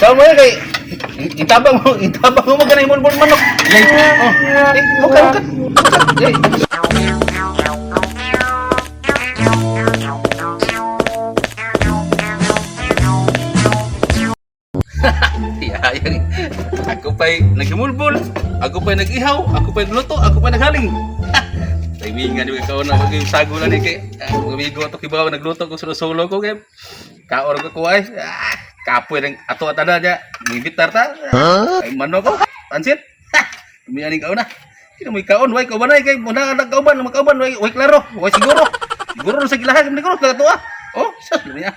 Tama mo kay itabang mo ganay mo manok. Oh, eh, bukan bukan. Eh. Tiyaya. Ako pa'y nagmulbol, ako pa'y nag-ihaw, ako pa'y nagluto, ako pa'y naghaling. Timingan yung ikaw na mag sago lang ni kay amigo ato kibaw nagluto ko solo-solo ko kay kaor ko kuay. Ah, kapoy ng ato at ana niya. Mibitar ta. Ay manok ko. Pansit. Ha! Umianing kaon na. Sino may kaon? Way kauban ay kay muna nag kauban, magkauban way way klaro, way siguro. Siguro sa gilahan kami siguro taga tuwa. Oh, sa niya.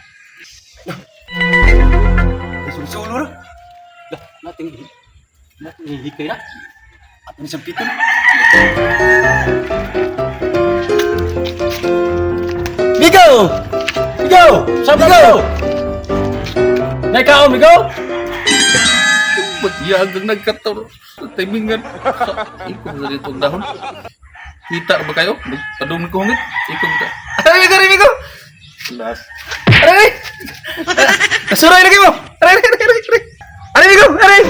Solo ra. Lah, nating nating hikay na. At ni sampiton. Migo! Migo! Sa Migo! Nakaon, Migo! Ba't yagang nagkataon sa timingan? Sa, ikong sa dito ang dahon. Kita ba kayo? Nagpadungin ko hungit. Ikong ta. Aray, Migo, aray, Migo! Las. Aray, aray! Nasuray lagi mo! Aray, aray, aray, aray! Aray, aray, Migo! Aray!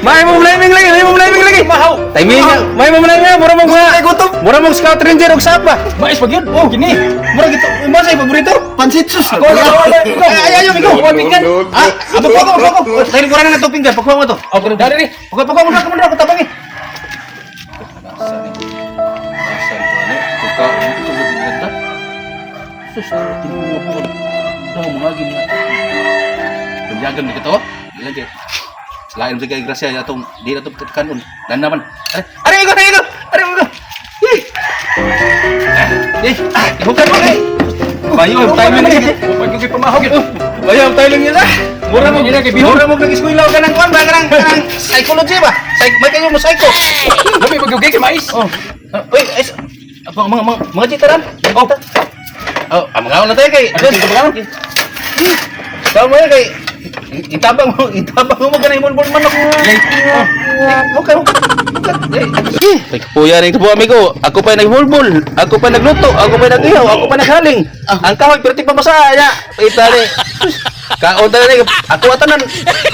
May mong blaming lagi! May mong blaming lagi! Mahaw! Timing! May mong blaming! Mura mong mga... Mura mong scout ranger og sapa! Mais pag yun. Oh, kini. Mura gito. Masa paborito? Pansit sus. Ako, ako, ako, ako. Ay, ay, ay, Migo! Ako, pinggan. Ah, pagkuha ko, pagkuha ko! Tayo ko na itong pinggan. Pagkuha mo to. Oh, dari ni. Pagkuha, pagkuha mo na, mo na, ako tabang eh. Nasa ni. Nasa ito, ano? Pagka, ito, ganda. Sus, tinuwa po. Daw, mga gina. Panyagan ni kato. Ilan kay. Selain sa kay Gracia atong di na to kanon. Dan naman. Are, are ko, are ko. Are ko. Eh. Eh, ah, bukan mo eh. Bayo, timing ni. Pag yung pamahog yun. Bayo, timing niya. Mura mo, Yun na, kay Bihon. mura mo nag-eskwela ka ng kuan ba kanang kanang psychology ba? Psych, may kayo mo psycho. Labi pag yung kay mais. Oh. Uy, ay, mga mga mga mga chitaran. Oh. Oh, ang mga na tayo kay. Ano, sino ba? Tama mo kay itabang mo ganay mo manok. Oh. Okay, okay. Eh, puya rin po amigo. Ako pa naghulbol, ako pa nagluto, ako pa nag-ihaw, ako pa naghaling. Ang kahoy pero ti pamasa nya. Ita ni. Kaon ta ni ako atanan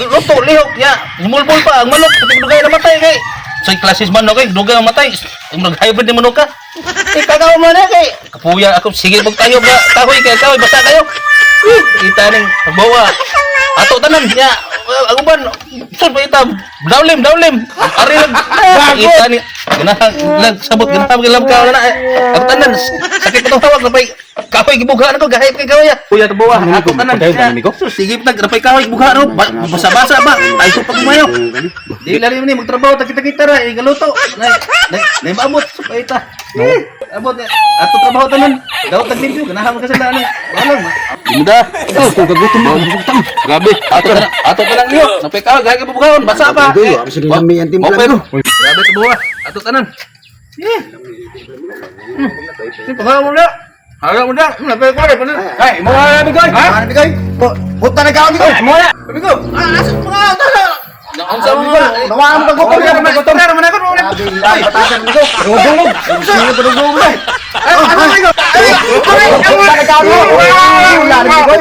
luto lihok nya. Humulbol pa ang manok pati dugay na matay kay. Soy classes manok kay dugay na matay. Nag hybrid ni manok ka. Eh kagaw man na kay. Kapuya ako sige pag tayo ba kahoy kay kahoy basta kayo. Eh, ita ning pagbawa. Ato tanan nya. Ang uban sud pa ita dawlim dawlim. Ari lang ita ni ganahan lag sabot ganahan gilam ka na. Ako tanan sakit pa tong hawak napay kahoy gibugha nako gahayp kay kahoy. Kuya tabawa ako tanan. Patayon ka, amigo? Sus, sige tag napay kahoy gibugha ro basa-basa ba. Ay so pag mayo. Di lali ni magtrabaho ta kita-kita ra igaluto. Nay nay nay maabot sa paita. Eh, abot eh. Ato trabaho tanan. Daw tag limpyo ganahan ka sa ano. Walang ma. Muda. Oh, kung kagutom mo, gutom. Grabe. Ato tanan iyo. Napay kahoy gahayp gibughaon basa pa. Amigo, ako sige lami ang timpla Open. ko. Grabe tabawa. Ato tanan. Eh. Pagkawa mo na. Hara mo na. Napay ko rin. Ay, mo na amigo. Ha? Ano bigay? Puta na ka amigo. Mo na. Amigo. Ah, asa mo nga. Tara. Naunsa mo nga. Nawaan mo paggutom. Gutom na naman ako. Grabe, ang batasan amigo. Dungog. Sino pa dungog mo? Ay, ano amigo? Ay, Puta na ka amigo. Wala amigo.